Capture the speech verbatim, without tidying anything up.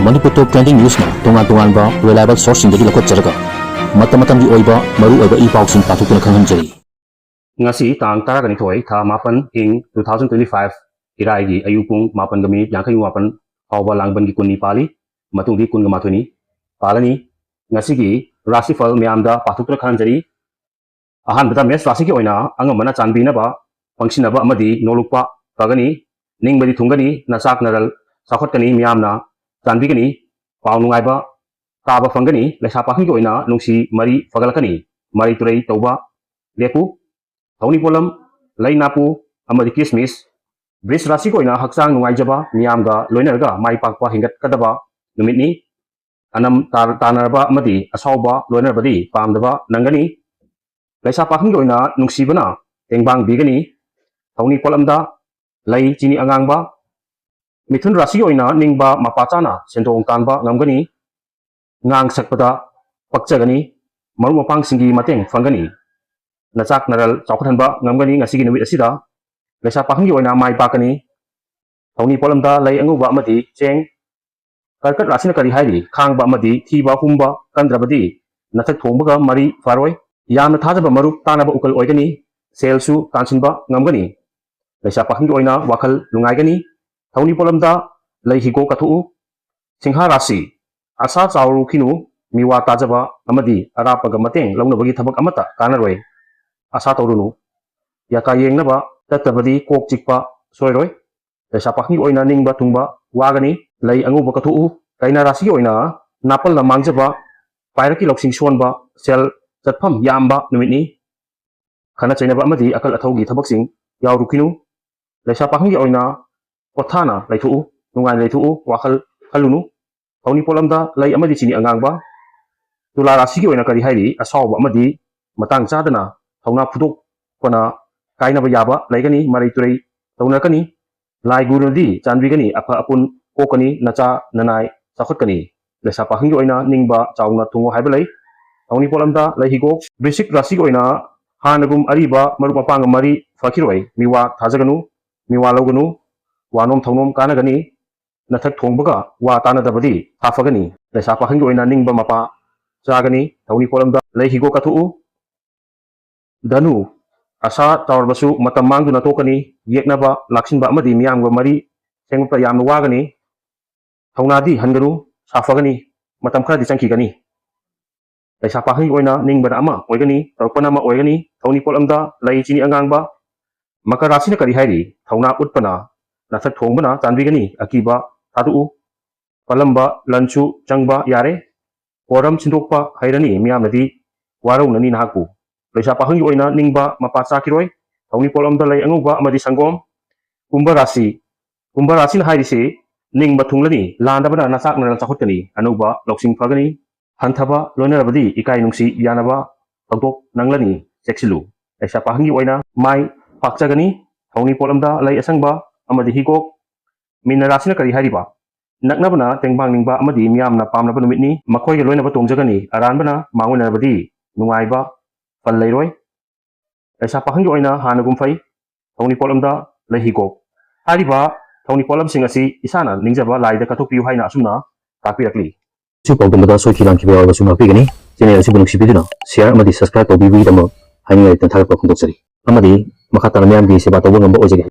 ꯃꯅꯤꯄꯨꯔ ꯇꯣꯞ trending ꯅ꯭ꯌꯨꯁꯅ ꯇꯣꯉꯥꯟ ꯇꯣꯉꯥꯟꯕ reliable ꯁꯣꯔꯁꯁꯤꯡꯗꯒꯤ ꯂꯧꯈꯠꯆꯔꯒ ꯃꯇꯝ ꯃꯇꯝꯒꯤ ꯑꯣꯏꯕ ꯃꯔꯨ ꯑꯣꯏꯕ ꯏ ꯄꯥꯎꯁꯤꯡ ꯄꯥꯊꯣꯛꯇꯨꯅ ꯈꯪꯍꯟꯖꯔꯤ꯫ ꯉꯁꯤ ꯇꯥꯡ ꯇꯔꯥꯒ ꯅꯤꯊꯣꯏ, ꯊꯥ ꯃꯥꯄꯟ, ꯏꯪ two thousand twenty five, ꯏꯔꯥꯏꯒꯤ ꯑꯌꯨꯛ ꯄꯨꯡ ꯃꯥꯄꯟꯒ ꯃꯤꯅꯤꯠ ꯌꯥꯡꯈꯩ ꯃꯥꯄꯟ ꯐꯥꯎꯕ ꯂꯥꯡꯕꯟꯒꯤ ꯀꯨꯟꯅꯤ ꯄꯥꯜꯂꯤ, ꯃꯇꯨꯡꯗꯤ ꯀꯨꯟꯒ ꯃꯥꯊꯣꯏꯅꯤ ꯄꯥꯜꯂꯅꯤ꯫ ꯉꯁꯤꯒꯤ ꯔꯥꯁꯤꯐꯜ ꯃꯌꯥꯝꯗ ꯄꯥꯊꯣꯛꯇꯨꯅ ꯈꯪꯍꯟꯖꯔꯤ꯫ ꯑꯍꯥꯟꯕꯗ ꯃꯦꯁ ꯔꯥꯁꯤꯒꯤ ꯑꯣꯏꯅ ꯑꯉꯝꯕꯅ ꯆꯥꯟꯕꯤꯅꯕ, ꯄꯪꯁꯤꯟꯅꯕ ꯑꯃꯗꯤ ꯅꯣꯂꯨꯛꯄ ꯐꯒꯅꯤ, ꯅꯤꯡꯕꯗꯤ ꯊꯨꯡꯒꯅꯤ, ꯅꯆꯥꯛ ꯅꯔꯜ ꯆꯥꯎꯈꯠꯀꯅꯤ, ꯃꯤꯌꯥꯝꯅ ꯆꯥꯟꯕꯤꯒꯅꯤ, ꯄꯥꯎ ꯅꯨꯡꯉꯥꯏꯕ ꯇꯥꯕ ꯐꯪꯒꯅꯤ꯫ ꯂꯩꯁꯥ ꯄꯥꯈꯪꯒꯤ ꯑꯣꯏꯅ ꯅꯨꯡꯁꯤ ꯃꯔꯤ ꯐꯒꯠꯂꯛꯀꯅꯤ, ꯃꯔꯩ ꯇꯨꯔꯩ ꯇꯧꯕ ꯂꯦꯞꯄꯨ꯫ ꯊꯧꯅꯤ ꯄꯣꯠꯂꯝ, ꯂꯩ ꯅꯥꯄꯨ ꯑꯃꯗꯤ ꯀꯤꯁꯃꯤꯁ꯫ ꯕ꯭ꯔꯤꯖ ꯔꯥꯁꯤꯒꯤ ꯑꯣꯏꯅ ꯍꯛꯆꯥꯡ ꯅꯨꯡꯉꯥꯏꯖꯕ, ꯃꯤꯌꯥꯝꯒ ꯂꯣꯏꯅꯔꯒ ꯃꯥꯏ ꯄꯥꯛꯄ ꯍꯦꯟꯒꯠꯀꯗꯕ ꯅꯨꯃꯤꯠꯅꯤ꯫ ꯑꯅꯝ ꯇꯥ-, ꯇꯥꯅꯔꯕ ꯑꯃꯗꯤ ꯑꯁꯥꯎꯕ ꯂꯣꯏꯅꯔꯕꯗꯤ ꯄꯥꯝꯗꯕ ꯅꯪꯒꯅꯤ꯫ ꯂꯩꯁꯥ ꯄꯥꯈꯪꯒꯤ ꯑꯣꯏꯅ ꯅꯨꯡꯁꯤꯕꯅ ꯇꯦꯡꯕꯥꯡꯕꯤꯒꯅꯤ꯫ ꯊꯧꯅꯤ ꯄꯣꯠꯂꯝꯗ ꯂꯩ ꯆꯤꯅꯤ ꯑꯉꯥꯡꯕ꯫ ꯃꯤꯊꯨꯟ ꯔꯥꯁꯤꯒꯤ ꯑꯣꯏꯅ ꯅꯤꯡꯕ ꯃꯄꯥ ꯆꯥꯅ ꯁꯦꯟꯗꯣꯡ ꯇꯥꯟꯕ ꯉꯝꯒꯅꯤ꯫ ꯉꯥꯡ ꯁꯛꯄꯗ ꯄꯛꯆꯒꯅꯤ꯫ ꯃꯔꯨꯞ ꯃꯄꯥꯡꯁꯤꯡꯒꯤ ꯃꯇꯦꯡ ꯐꯪꯒꯅꯤ꯫ ꯅꯆꯥꯛ ꯅꯔꯜ ꯆꯥꯎꯈꯠꯍꯟꯕ ꯉꯝꯒꯅꯤ ꯉꯁꯤꯒꯤ ꯅꯨꯃꯤꯠ ꯑꯁꯤꯗ꯫ ꯂꯩꯁꯥ ꯄꯥꯈꯪꯒꯤ ꯑꯣꯏꯅ ꯃꯥꯏ ꯄꯥꯛꯀꯅꯤ꯫ ꯊꯧꯅꯤ ꯄꯣꯠꯂꯝꯗ ꯂꯩ ꯑꯉꯧꯕ ꯑꯃꯗꯤ ꯆꯦꯡ꯫ ꯀꯔꯀꯠ ꯔꯥꯁꯤꯅ ꯀꯔꯤ ꯍꯥꯏꯔꯤ? ꯈꯥꯡꯕ ꯑꯃꯗꯤ ꯊꯤꯕ ꯍꯨꯝꯕ ꯀꯟꯗ꯭ꯔꯕꯗꯤ ꯅꯊꯛ ꯊꯣꯡꯕꯒ ꯃꯔꯤ ꯐꯔꯣꯏ꯫ ꯌꯥꯝꯅ ꯊꯥꯖꯕ ꯃꯔꯨꯞ ꯇꯥꯅꯕ ꯎꯀꯜ ꯑꯣꯏꯒꯅꯤ꯫ ꯁꯦꯜꯁꯨ ꯇꯥꯟꯁꯤꯟꯕ ꯉꯝꯒꯅꯤ꯫ ꯂꯩꯁꯥ ꯄꯥꯈꯪꯒꯤ ꯑꯣꯏꯅ ꯋꯥꯈꯜ ꯅꯨꯡꯉꯥꯏꯒꯅꯤ꯫ ꯊꯧꯅꯤ ꯄꯣꯠꯂꯝꯗ ꯂꯩ ꯍꯤꯒꯣꯛ ꯀꯠꯊꯣꯛꯎ꯫ ꯁꯤꯡꯍꯥ ꯔꯥꯁꯤ, ꯑꯁꯥ ꯆꯥꯎꯔꯨꯈꯤꯅꯨ꯫ ꯃꯤꯋꯥ ꯇꯥꯖꯕ ꯑꯃꯗꯤ ꯑꯔꯥꯞꯄꯒ ꯃꯇꯦꯡ ꯂꯧꯅꯕꯒꯤ ꯊꯕꯛ ꯑꯃꯠꯇ ꯀꯥꯟꯅꯔꯣꯏ꯫ ꯑꯁꯥ ꯇꯧꯔꯨꯅꯨ꯫ ꯌꯥꯀꯥ ꯌꯦꯡꯅꯕ ꯆꯠꯇꯕꯗꯤ ꯀꯣꯛ ꯆꯤꯛꯄ ꯁꯣꯏꯔꯣꯏ꯫ ꯂꯩꯁꯥ ꯄꯥꯈꯪꯒꯤ ꯑꯣꯏꯅ ꯅꯤꯡꯕ ꯊꯨꯡꯕ ꯋꯥꯒꯅꯤ꯫ ꯂꯩ ꯑꯉꯧꯕ ꯀꯠꯊꯣꯛꯎ꯫ ꯀꯩꯅꯥ ꯔꯥꯁꯤꯒꯤ ꯑꯣꯏꯅ ꯅꯥꯄꯜꯅ ꯃꯥꯡꯖꯕ, ꯄꯥꯏꯔꯛꯀꯤ ꯂꯧꯁꯤꯡ ꯁꯣꯟꯕ, ꯁꯦꯜ ꯆꯠꯐꯝ ꯌꯥꯝꯕ ꯅꯨꯃꯤꯠꯅꯤ꯫ ꯈꯠꯅ ꯆꯩꯅꯕ ꯑꯃꯗꯤ ꯑꯀꯜ ꯑꯊꯧꯒꯤ ꯊꯕꯛꯁꯤꯡ ꯌꯥꯎꯔꯨꯈꯤꯅꯨ꯫ ꯂꯩꯁꯥ ꯄꯥꯈꯪꯒꯤ ꯑꯣꯏꯅ ꯄꯣꯊꯥꯅ ꯂꯩꯊꯣꯛꯎ, ꯅꯨꯡꯉꯥꯏꯅ ꯂꯩꯊꯣꯛꯎ, ꯋꯥꯈꯜ ꯈꯜꯂꯨꯅꯨ꯫ ꯊꯧꯅꯤ ꯄꯣꯠꯂꯝꯗ ꯂꯩ ꯑꯃꯗꯤ ꯆꯤꯅꯤ ꯑꯉꯥꯡꯕ꯫ ꯇꯨꯂꯥ ꯔꯥꯁꯤꯒꯤ ꯑꯣꯏꯅ ꯀꯔꯤ ꯍꯥꯏꯔꯤ? ꯑꯁꯥꯎꯕ ꯑꯃꯗꯤ ꯃꯇꯥꯡ ꯆꯥꯗꯅ ꯊꯧꯅꯥ ꯐꯨꯗꯣꯛꯄꯅ ꯀꯥꯏꯅꯕ ꯌꯥꯕ ꯂꯩꯒꯅꯤ꯫ ꯃꯔꯩ ꯇꯨꯔꯩ ꯇꯧꯅꯔꯛꯀꯅꯤ꯫ ꯂꯥꯏ ꯒꯨꯔꯨꯅꯗꯤ ꯆꯥꯟꯕꯤꯒꯅꯤ꯫ ꯑꯐ ꯑꯄꯨꯟ ꯀꯣꯛꯀꯅꯤ꯫ ꯅꯆꯥ ꯅꯅꯥꯏ ꯆꯥꯎꯈꯠꯀꯅꯤ꯫ ꯂꯩꯁꯥ ꯄꯥꯈꯪꯒꯤ ꯑꯣꯏꯅ ꯅꯤꯡꯕ ꯆꯥꯎꯅ ꯊꯨꯡꯉꯣ ꯍꯥꯏꯕ ꯂꯩ꯫ ꯊꯧꯅꯤ ꯄꯣꯠꯂꯝꯗ ꯂꯩ ꯍꯤꯒꯣꯛ꯫ ꯕ꯭ꯔꯤꯁꯤꯛ ꯔꯥꯁꯤꯒꯤ ꯑꯣꯏꯅ ꯍꯥꯟꯅꯒꯨꯝ ꯑꯔꯤꯕ ꯃꯔꯨꯞ ꯃꯄꯥꯡꯒ ꯃꯔꯤ ꯐꯈꯤꯔꯣꯏ꯫ ꯃꯤꯋꯥ ꯊꯥꯖꯒꯅꯨ꯫ ꯃꯤꯋꯥ ꯂꯧꯒꯅꯨ꯫ ꯋꯥꯅꯣꯝ ꯊꯧꯅꯣꯝ ꯀꯥꯟꯅꯒꯅꯤ꯫ ꯅꯊꯛ ꯊꯣꯡꯕꯒ ꯋꯥ ꯇꯥꯅꯗꯕꯗꯤ ꯁꯥꯐꯒꯅꯤ꯫ ꯂꯩꯁꯥ ꯄꯥꯈꯪꯒꯤ ꯑꯣꯏꯅ ꯅꯤꯡꯕ ꯃꯄꯥ ꯆꯥꯒꯅꯤ꯫ ꯊꯧꯅꯤ ꯄꯣꯠꯂꯝꯗ ꯂꯩ ꯍꯤꯒꯣꯛ ꯀꯠꯊꯣꯛꯎ꯫ ꯙꯅꯨ, ꯑꯁꯥ ꯆꯥꯎꯔꯕꯁꯨ ꯃꯇꯝ ꯃꯥꯡꯗꯨꯅ ꯊꯣꯛꯀꯅꯤ꯫ ꯌꯦꯛꯅꯕ, ꯂꯥꯛꯁꯤꯟꯕ ꯑꯃꯗꯤ ꯃꯤꯌꯥꯝꯒ ꯃꯔꯤ ꯁꯦꯝꯒꯠꯄ ꯌꯥꯝꯅ ꯋꯥꯒꯅꯤ꯫ ꯊꯧꯅꯥꯗꯤ ꯍꯟꯒꯅꯨ, ꯁꯥꯐꯒꯅꯤ꯫ ꯃꯇꯝ ꯈꯔꯗꯤ ꯆꯪꯈꯤꯒꯅꯤ꯫ ꯂꯩꯁꯥ ꯄꯥꯈꯪꯒꯤ ꯑꯣꯏꯅ ꯅꯤꯡꯕꯅ ꯑꯃ ꯑꯣꯏꯒꯅꯤ, ꯇꯧꯔꯛꯄꯅ ꯑꯃ ꯑꯣꯏꯒꯅꯤ꯫ ꯊꯧꯅꯤ ꯄꯣꯠꯂꯝꯗ ꯂꯩ ꯆꯤꯅꯤ ꯑꯉꯥꯡꯕ꯫ ꯃꯀꯔ ꯔꯥꯁꯤꯅ ꯀꯔꯤ ꯍꯥꯏꯔꯤ? ꯊꯧꯅꯥ ꯎꯠꯄꯅ ꯅꯊꯛ ꯊꯣꯡꯕꯅ ꯆꯥꯟꯕꯤꯒꯅꯤ꯫ ꯑꯀꯤꯕ ꯊꯥꯗꯣꯛꯎ꯫ ꯄꯜꯂꯝꯕ ꯂꯟꯁꯨ ꯆꯪꯕ ꯌꯥꯔꯦ꯫ ꯄꯣꯔꯝ ꯁꯤꯟꯗꯣꯛꯄ ꯍꯩꯔꯅꯤ꯫ ꯃꯤꯌꯥꯝꯅꯗꯤ ꯋꯥꯔꯧꯅꯅꯤ ꯅꯍꯥꯛꯄꯨ꯫ ꯂꯩꯁꯥ ꯄꯥꯈꯪꯒꯤ ꯑꯣꯏꯅ ꯅꯤꯡꯕ ꯃꯄꯥ ꯆꯥꯈꯤꯔꯣꯏ꯫ ꯊꯧꯅꯤ ꯄꯣꯠꯂꯝꯗ ꯂꯩ ꯑꯉꯧꯕ ꯑꯃꯗꯤ ꯁꯪꯒꯣꯝ꯫ ꯀꯨꯝꯚ ꯔꯥꯁꯤ꯫ ꯀꯨꯝꯚ ꯔꯥꯁꯤꯅ ꯍꯥꯏꯔꯤꯁꯤ ꯅꯤꯡꯕ ꯊꯨꯡꯂꯅꯤ, ꯂꯥꯟꯗꯕꯅ ꯅꯆꯥꯛꯅꯅ ꯆꯥꯎꯈꯠꯀꯅꯤ, ꯑꯅꯧꯕ ꯂꯧꯁꯤꯡ ꯐꯒꯅꯤ꯫ ꯍꯟꯊꯕ ꯂꯣꯏꯅꯔꯕꯗꯤ ꯏꯀꯥꯏ ꯅꯨꯡꯁꯤ ꯌꯥꯅꯕ ꯊꯧꯗꯣꯛ ꯅꯪꯂꯅꯤ, ꯆꯦꯛꯁꯤꯜꯂꯨ꯫ ꯂꯩꯁꯥ ꯄꯥꯈꯪꯒꯤ ꯑꯣꯏꯅ ꯃꯥꯏ ꯄꯥꯛꯆꯒꯅꯤ꯫ ꯊꯧꯅꯤ ꯄꯣꯠꯂꯝꯗ ꯂꯩ ꯑꯁꯪꯕ ꯑꯃꯗꯤ ꯍꯤꯒꯣꯛ꯫ ꯃꯤꯟꯅ ꯔꯥꯁꯤꯅ ꯀꯔꯤ ꯍꯥꯏꯔꯤꯕ? ꯅꯛꯅꯕꯅ ꯇꯦꯡꯕꯥꯡ ꯅꯤꯡꯕ ꯑꯃꯗꯤ ꯃꯤꯌꯥꯝꯅ ꯄꯥꯝꯅꯕ ꯅꯨꯃꯤꯠꯅꯤ꯫ ꯃꯈꯣꯏꯒ ꯂꯣꯏꯅꯕ ꯇꯣꯡꯖꯒꯅꯤ꯫ ꯑꯔꯥꯟꯕꯅ ꯃꯥꯡꯑꯣꯏꯅꯔꯕꯗꯤ ꯅꯨꯡꯉꯥꯏꯕ ꯐꯜ ꯂꯩꯔꯣꯏ꯫ ꯂꯩꯁꯥ ꯄꯥꯈꯪꯒꯤ ꯑꯣꯏꯅ ꯍꯥꯟꯅꯒꯨꯝ ꯐꯩ꯫ ꯊꯧꯅꯤ ꯄꯣꯠꯂꯝꯗ ꯂꯩ ꯍꯤꯒꯣꯛ꯫ ꯍꯥꯏꯔꯤꯕ ꯊꯧꯅꯤ ꯄꯣꯠꯂꯝꯁꯤꯡ ꯑꯁꯤ ꯏꯁꯥꯅ ꯅꯤꯡꯖꯕ ꯂꯥꯏꯗ ꯀꯠꯊꯣꯛꯄꯤꯌꯨ ꯍꯥꯏꯅ ꯑꯁꯨꯝꯅ ꯇꯥꯛꯄꯤꯔꯛꯂꯤ꯫ ꯁꯤ ꯄꯥꯎꯗꯝꯕꯗ ꯁꯣꯏꯈꯤ ꯂꯥꯟꯈꯤꯕ ꯌꯥꯎꯔꯕꯁꯨ ꯉꯥꯛꯄꯤꯒꯅꯤ꯫ ꯆꯦꯅꯦꯜ ꯑꯁꯤꯕꯨ ꯅꯨꯡꯁꯤꯕꯤꯗꯨꯅ ꯁꯤꯌꯥꯔ ꯑꯃꯗꯤ ꯁꯕꯁꯀ꯭ꯔꯥꯏꯕ ꯇꯧꯕꯤꯕꯒꯤꯗꯃꯛ ꯍꯥꯏꯅꯤꯡꯉꯥꯏ ꯂꯩꯇꯅ ꯊꯥꯒꯠꯄ ꯐꯣꯡꯗꯣꯛꯆꯔꯤ꯫ ꯑꯃꯗꯤ ꯃꯈꯥ ꯇꯥꯅ ꯃꯤꯌꯥꯝꯒꯤ ꯁꯦꯕꯥ ꯇꯧꯕ ꯉꯝꯕ ꯑꯣꯏꯖꯒꯦ꯫